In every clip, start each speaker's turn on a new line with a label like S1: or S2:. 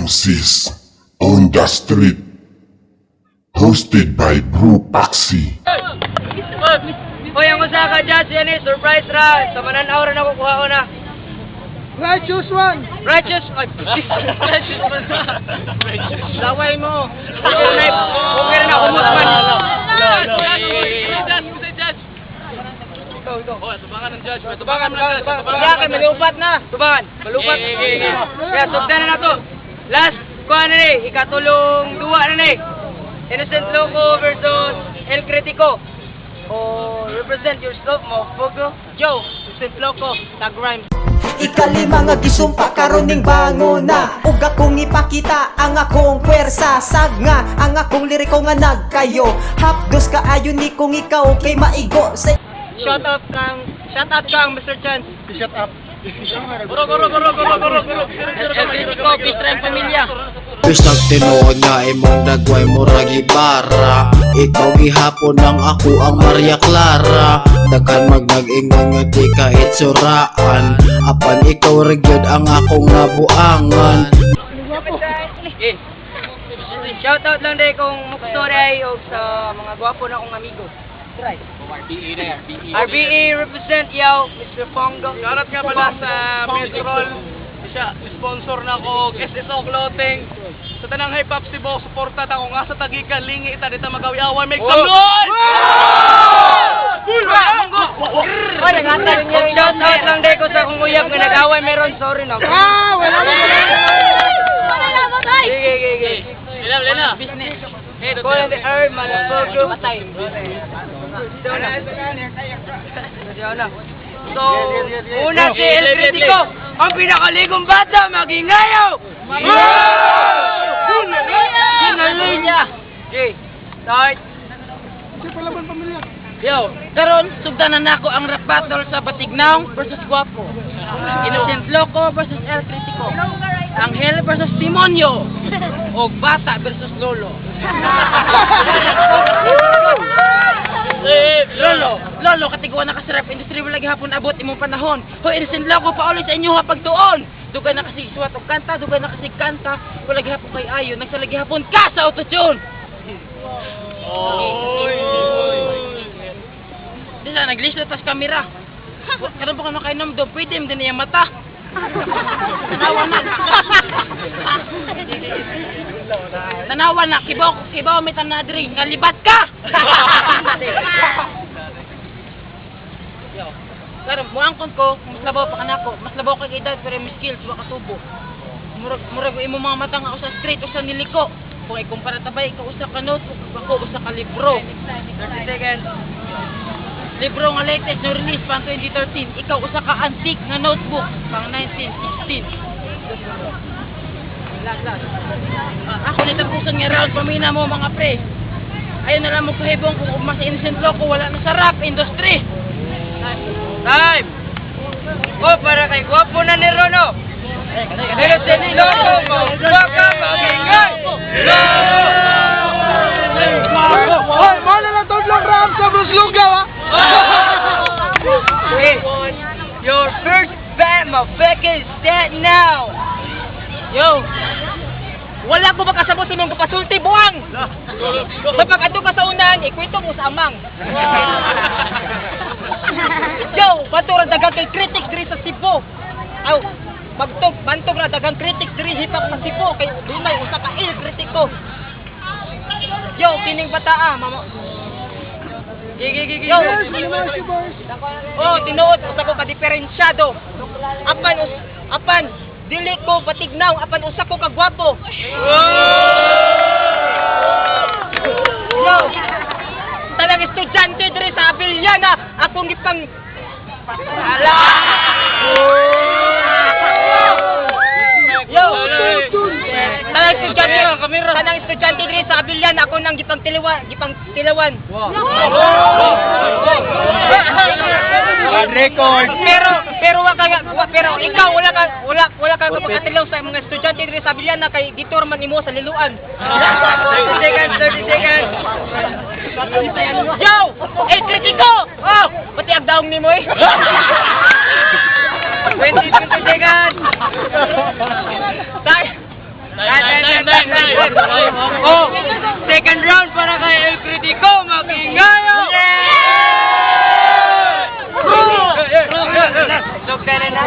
S1: MCs on the street. Hosted by Bro Paxi.
S2: Hoy, ang usa ka judge yan eh, surprise ra. Sa mananaw ra na kukuha ko na.
S3: Righteous one!
S2: Righteous! Ay, righteous man. Laway mo. Okay na, okay na, umot man.
S4: Tubangan ng judge.
S2: Tubangan, tubangan, tubangan. Kaya kay malupat na. Tubangan, malupat. Kaya sugdan na na to. Last, kuha na ni, ikatulong duwa na ni. Innocent Loco versus El Critico. O represent yourself mo, Fogo. Joe, Innocent Loco, Tag Rhymes.
S5: Ikalima nga gisumpa karon ning bangona ug akong ipakita ang akong pwersa, sag nga ang akong liriko nga nagkayo hapdos kaayo ni kung ikaw kay maigo sa
S2: Shout out kang Mr. Chance.
S3: Shut up.
S4: Guro, guro, guro, guro, guro, guro.
S2: El Critico, Bistro en Familia.
S6: Bisag tinuod nga imong dagway murag ibara. Ikaw gihapon ang ako ang Maria Clara. Daghan magnag-ingon nga di ka itsuraan, apan ikaw ra gyud ang akong nabuangan.
S2: Eh. Shout out lang dahil kung mukstory o sa mga gwapo na akong amigo. Try. RBE represent yaw, Mr. Pongo.
S4: Shoutout nga pala sa Metrol. Siya, sponsor na ko, SSO Clothing. Sa tanang hip hop Cebu, suporta ta ko nga sa Tagikan, lingi ita dita magawi-away, make some noise!
S2: Shout out lang dahil ko sa akong uyab nga nag-away meron, sorry na.
S3: Ah, wala na, wala na.
S2: Sige, sige, sige.
S4: Lena, Lena.
S2: Business. Call in the air, motherfucker. Patay. So na. So na. So, una si El Critico, ang pinakaligong bata, magingayaw! Ginalinya! Okay, start.
S3: Kasi palaban pamilya.
S2: Yo, karon sugdan na nako ang rap battle sa Batignaong versus Guapo. Innocent Loco versus El Critico. Anghel versus Demonyo. O Bata versus Lolo. Eh, Lolo, Lolo, katiguan na ka sa rap industry, wala gihapon abot imong panahon. Hoy, Innocent Loco, pauli sa inyo ha pagtuon. Dugay na kasi suwat og kanta, dugay na kasi kanta, wala gihapon kay ayo, nagsala gihapon ka sa autotune.
S4: Oy!
S2: Di sa naglisto tas kamera. Karon pa ka makainom do, pwede mo din niya mata. Tanawa na. Tanawa na, kibaw kibaw may tanadri, nga libat ka. Yo. Karon muangkon ko, mas labaw pa kanako, mas labaw kay edad pero may skills wa kasubo. Murag murag imo mga mata nga usa straight usa niliko. Kung ikumpara ta ba ikaw usa ka notebook ako usa ka libro. 30 seconds. Libro nga latest no release pang 2013, ikaw usa ka antique nga notebook pang 1916. Last, last. Ah, ako ni tapusan nga round pamina mo mga pre. Ayun na lang mo kuhibong kung ugma sa Innocent Loco wala na sa rap industry. Time. Oh, para kay gwapo na ni Rono. Innocent Loco mo. Baka magingay.
S3: Hoy, wala na toblong ram sa Bruce Lugaw, ah!
S2: Hey, your first bet, motherfucker, is dead now. Yo, wala ko makasabot sa imong kapasulti, buwang! Kapag adto ka sa unahan, ikwento mo sa amang. Yo, bato ra daghang kay critics diri sa Cebu. Aw, magtog bantog ra daghang critics diri hip hop sa Cebu kay dunay usa ka ill kritiko. Yo, kining bataa, mama. Gigi gigi. Yo,
S3: Mercy, boys.
S2: Oh, tinuod usa ko ka diferensyado. Apan us apan dili ko batignaw apan usa ko ka gwapo. Yo. Tanang estudyante diri sa Abellana akong gipang Ala. Yo. Tanang estudyante diri sa Abellana ako nang gipang tilawan, gipang tilawan.
S4: Record.
S2: Pero pero wa ka wa, pero ikaw wala ka makatilaw sa mga estudyante diri sa Abellana kay dito ra man nimo sa liluan. 30 seconds, 30 seconds. Yo! Eh, kritiko! Oh, pati ang daong nimo eh. 20, 20 seconds. Tay.
S4: Time, time, time, time. Oh, second round para kay El Critico, mag-ingayo! So, kaya na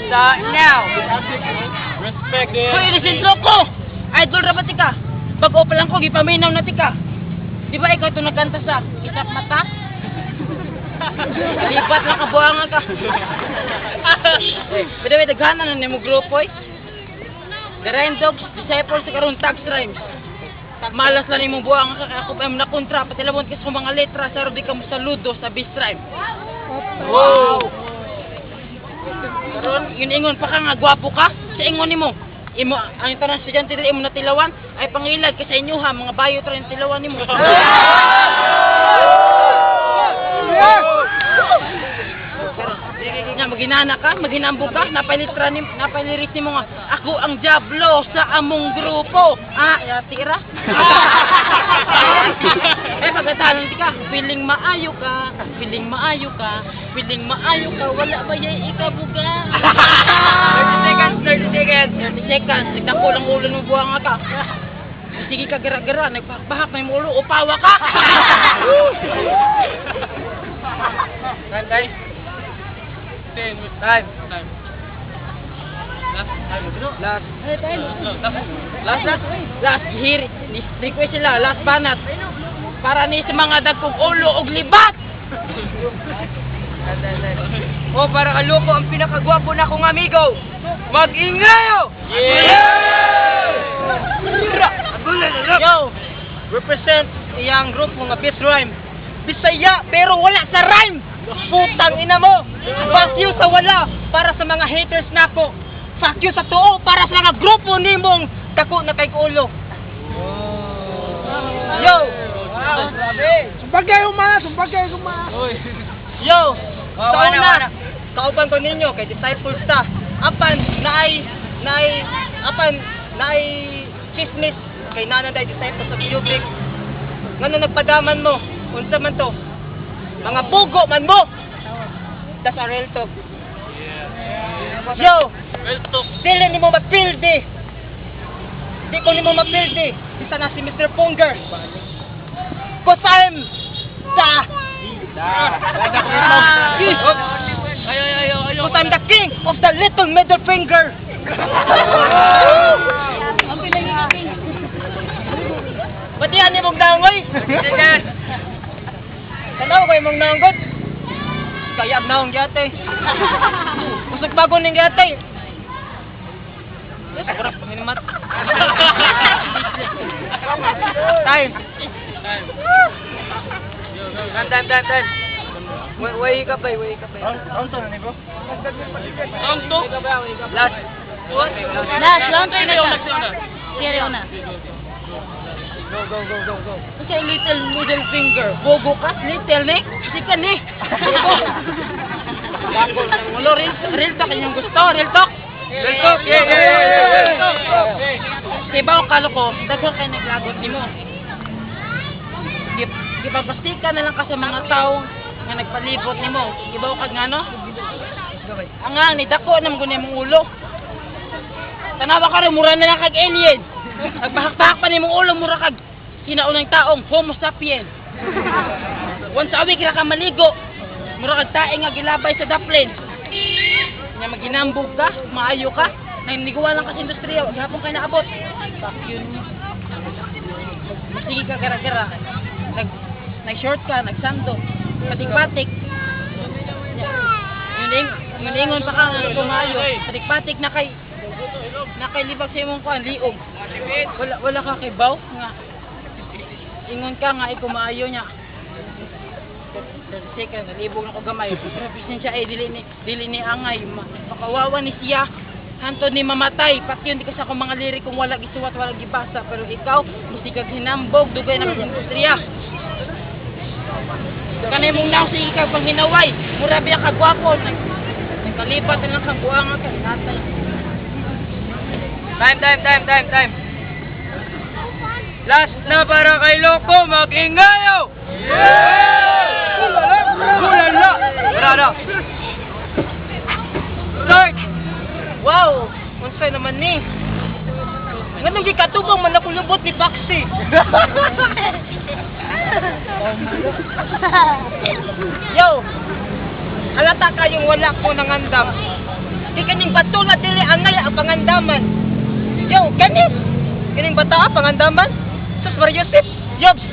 S4: sa now. Respect it.
S2: Hoy, inisin ko! Idol ra ba tika? Bago pa lang ko, gipaminaw na tika. Di ba ikaw ito nagkanta sa Kitap Mata? Lipat lang kabuangan ka. By the way, daghanan na nimo grupo eh. The Rhyme Dogs, Disciples, sa karon Tags Rhymes. Malas lang imong buangan ka, kaya ako pa na kontra, patilabon kasi kung mga letra, sa di ka mo saludo sa Beast Rhyme. Wow! Karon, yun ingon pa ka nga gwapo ka sa ingon nimo. Imo ang tanan estudyante dili imo natilawan ay pangilag kay sa inyo ha mga bayo tra yung tilawan nimo. Nga maginana ka, maginambog ka, napalitra ni napalirik nimo nga ako ang diablo sa among grupo. Ah, yati ra. Eh pagkatalan ti ka, feeling maayo ka, feeling maayo ka, feeling maayo ka, wala ba yay ikabuga?
S4: 30 seconds, 30 seconds.
S2: 30 seconds, nagdako lang ulo ng buwanga ka. Sige ka gara-gara, nagbahak na yung ulo, upawa ka.
S4: Time, time. Time. Time. Last. Last. Last, last.
S2: Last here, request sila, last banat. Para ni sa mga dagkong ulo og libat.
S4: Oh, para kaloko ang pinakagwapo na kong amigo. Mag-ingayo! Yeah!
S2: Yo, represent iyang group mga Beast Rhyme. Bisaya pero wala sa rhyme. Putang ina mo. Fuck you sa wala para sa mga haters nako. Fuck you sa tuo para sa mga grupo nimong dako na kay ulo. Yo.
S4: Wow, grabe.
S3: Sumbagay humana, sumbagay humana.
S2: Yo.
S4: Oh,
S2: Sa
S4: wala,
S2: una,
S4: wala.
S2: kauban ko ninyo kay disciples ta. Apan naay naay apan naay chismis kay nananday disciples sa cubic. Ngano nagpadaman mo? Unsa man to? Mga bugo man mo. That's a real talk. Yo,
S4: Real talk.
S2: dili nimo mapildi. Di ko nimo mapildi. Isa na si Mr. Ponger. Cause I'm the
S4: Ay, ay, ay, ay,
S2: Cause I'm the king of the little middle finger. Ang pinangingipin. Ba't yan imong dangoy? Tanaw ko imong nanggot. Kaya ang naong yate. Usag bago ning yate. Kurap hinimat.
S4: Time. Time. Time, time, time, time. Way ka ba? Way ka ba?
S3: Round 2 na ni bro.
S4: Round 2? Last.
S2: Last, round two na siya. Siri na.
S4: Go, go, go, go, go.
S2: Kasi little middle finger. Bogo ka? Little ni? Sika ni. Bogo. Ulo, real, real talk inyong gusto. Real talk.
S4: Real talk. Yeah, yeah, yeah, yeah.
S2: Diba o kalo ko, daghan kay naglagot nimo. Gipapastika na lang ka sa mga tao nga nagpalibot nimo. Ibaw kag ngano? Ang nga ni dako na mo imong ulo. Tanawa ka rin, mura na lang kag alien. Nagbahak-bahak pa nimong ulo, mura kag kinaunang taong Homo sapien. Once a week ra ka maligo. Mura kag tae nga gilabay sa daplin. Nya maginambog ka, maayo ka, naniguwa lang ka sa industriya, wag hapon kay naabot. Fuck yun. Sige ka gara-gara. Nag short ka, nagsando, patik-patik. Yun ingon pa ka nga kumayo. Patik-patik na kay libag sa imong kuan liog. Wala wala ka kibaw nga. Ingon ka nga ikumayo niya. Second, nalibog na ko gamay. Bisin siya eh, dili ni angay. Makawawa ni siya. Hantod ni mamatay. Pakyon di ka sa akong mga lirik kung wala gisuwat, wala gibasa. Pero ikaw, musikag hinambog, dugay na ka sa industriya. Kanay mong naong sige ka pang hinaway. Mura biya ka gwapo. Nagkalipat na lang kang buwanga ka. Tatay.
S4: Time, time, time, time, time. Last na para kay Loco, mag-ingayo! Yeah! Ulala! Wala na. Start!
S2: Wow! Unsay naman ni? Nganong gikatubang man ako lubot ni Paxi. Yo, halata kayong wala ko nangandam. Di kaning bato na dili angay ang pangandaman. Yo, kani. Kining bata ah, pangandaman. Sus Maria Joseph. Yobs,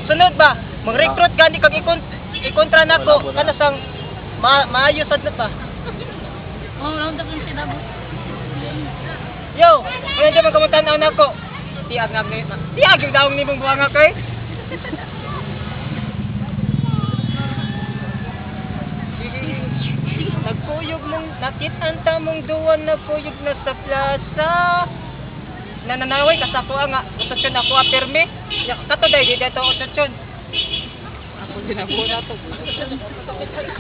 S2: sunod ba? Mag-recruit gani kag ikontra nako kana sang maayo sad na pa.
S7: Oh, round up lang sila.
S2: Yo, wala di man kamutan nako. Tiag nga ni. Tiag yung daong nimong buwanga kay. Nagkuyog mong nakit-an ta mong duwan, nagkuyog na sa plaza. Nananaway ka sa kuha nga otosyon ako a perme. Ya kato day di dato otosyon. Ako ginabuo na to.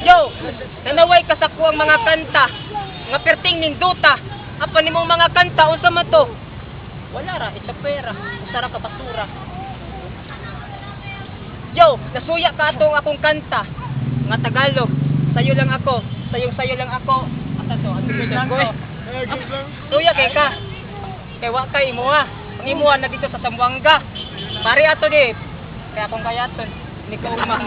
S2: Yo, nanaway ka sa kuang mga kanta nga perting ninduta. Apan nimong mga kanta unsa man to? Wala ra, it's a pera. Usa ra ka basura. Yo, nasuya ka atong akong kanta nga Tagalog. Sayo lang ako, sayong sayo lang ako. Asa to? Ano ko? Suya kay ka. Kay wa kay imuha. Ang imuha na dito sa Zamboanga. Pare ato di. Kaya akong kayaton. Ni ko uma.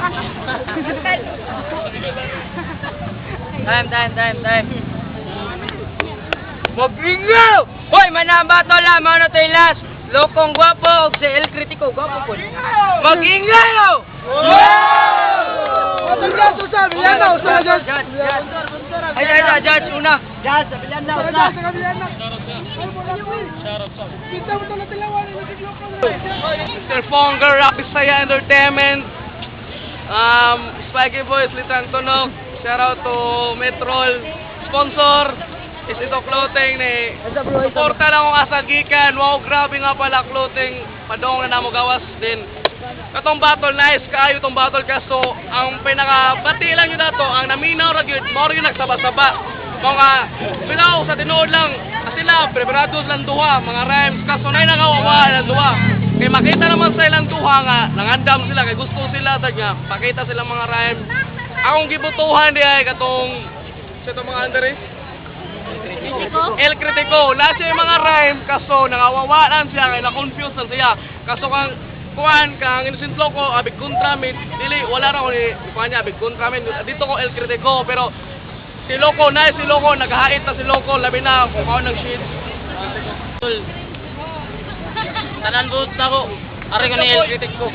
S2: Time, time, time, time. Magbingaw! Hoy, manamba to la, mao na to'y last. Lokong gwapo, og si El Critico, gwapo po. Mag-ingaw! Judge, judge. Ay, ay, ay, judge, una. Judge, sabihan na, una.
S4: Mr. Fonger, Rock Bisaya Entertainment, Spiky Boys, Litang Tunok, shout out to Metrol, sponsor, is ito clothing ni suporta lang akong asagikan. Wow, grabe nga pala clothing, padong na namo gawas din. Katong battle, nice kaayo tong battle kaso ang pinaka bati lang yun ato, ang naminaw ra gyud, mao ra gyud nagsaba-saba. Mga bilaw sa tinuod lang, sila preparado lang duha, mga rhymes kaso nay nakawawa lang duha. Kay makita naman sa ilang duha nga nangandam sila kay gusto sila sad nga pakita sila mga rhymes. Akong gibotohan di ay katong sa itong mga andere. El Critico, na siya yung mga rhyme kaso nangawawaan siya kay na-confuse na siya. Kaso kang kuan kang Innocent Loco, abig kontra min, dili wala ra ko ni kuan niya abig kontra min. Dito ko El Critico pero si Loco na si Loco naghahait na si Loco labi na kung kao ng shit.
S2: Tanan buot na ko. Ari ko ni El Critico.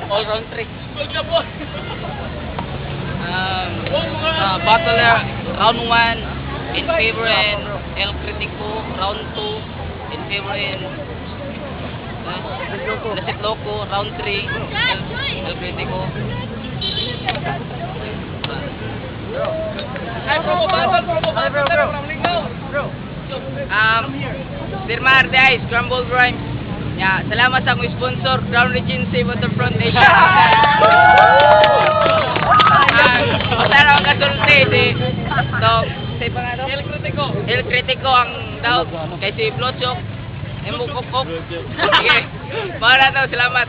S2: All round 3.
S4: Battle na
S2: Round 1 in favor and El Critico, round 2 in favor and Nasit Loco, round 3 El Critico.
S4: Ay, promo battle, promo battle, bro. Lingaw.
S2: Sir Marte ay Scrambled Rhymes. Ya, salamat sa akong sponsor, Crown Regency Waterfront Asia. Basta na akong kasulti si so, say pa nga to?
S4: El Critico.
S2: El Critico ang daw kay si Blochok. Emo Kokok. Sige. Para to, salamat.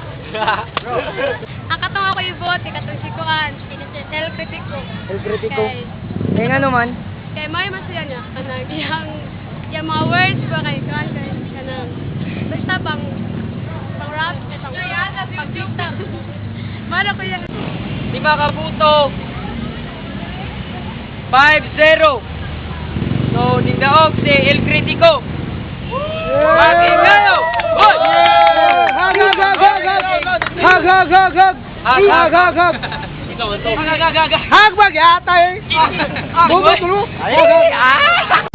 S7: Ang katong ako ibote, katong si Kuan. El Critico.
S2: El Critico.
S7: Kay,
S2: Kaya nga naman.
S7: kay may masaya niya. Kanang iyang, iyang mga words ba kay Kuan. Kay, kanang, basta pang, pang rap, pang, pang TikTok. Mara ko yung
S2: Lima ka puto. 5-0. So, nindaog si El Critico. Mag-ingalo! Hoy!
S3: Hag, hag, hag, hag, hag! Hag, hag, hag, hag! Hag, hag, hag!
S2: Ikaw, ito. Hag, hag, hag, hag.
S3: Hag, magyatay!
S2: Ah,
S3: Bugo, tulo!
S2: Ay, ah!